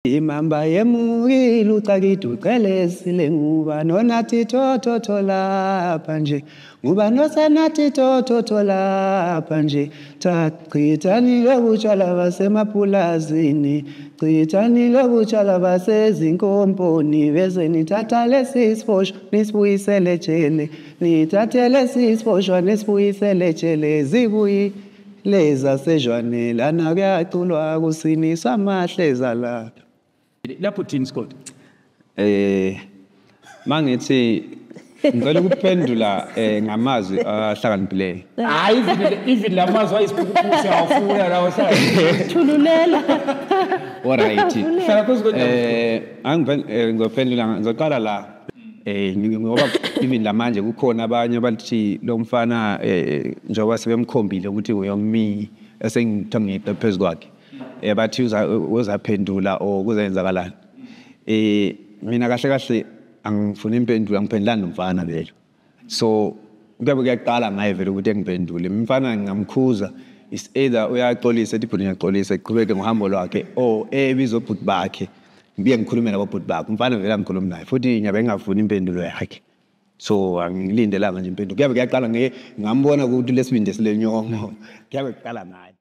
Imamba yemukile ucakide ucelesile nguba nonathi thotho lapha nje nguba nosenathi thotho lapha nje chithani lobutshala basemapulazini chithani lobutshala basezinkomponi bese nithatha lesi siboshwa nisibuyisele jele nithathe lesi siboshwa nisibuyisele jele zibuyi lezasejwane lana kuyaculwa kusiniswa amahleza lapha. Lapho thini, Scott? Mangithi ngicela ukuphendula ngamazwi ahlakaniphileyo. Hayi, even lamazwi ayisiphukuphuku siyawafuna lawo, hlala. Thululela. Alright. Hlala phezu kwendaba. Ngizophendula, ngizoqala la ngoba even lamanje kukhona abanye abathi lo mfana, njengoba sebemkhombile ukuthi uyomi esengithiwa ngiyeqa phezu kwakhe, bathi uzaphendula or kuzenzakalani. Mina kahle kahle angifuni impendulo, angiphendulani nomfana vele, so kuyabe kuyaqala ngaye vele ukuthi engiphendule. Umfana ngingamkhuza, is either uyaxolisa, ethi bhuti ngiyaxolisa, eqhubeke ngohambo lwakhe, or ebiza obhuti bakhe, ngibuye ngikhulume nabobhuti bakhe. Umfana vele angikhulumi naye, futhi ngiyabe ngingafuni impendulo yakhe, so angilindelanga nje impendulo. Kuyabe kuyaqala ngambona ukuthi lesibindi esilenyongo, kuyabe kuqala ngaye.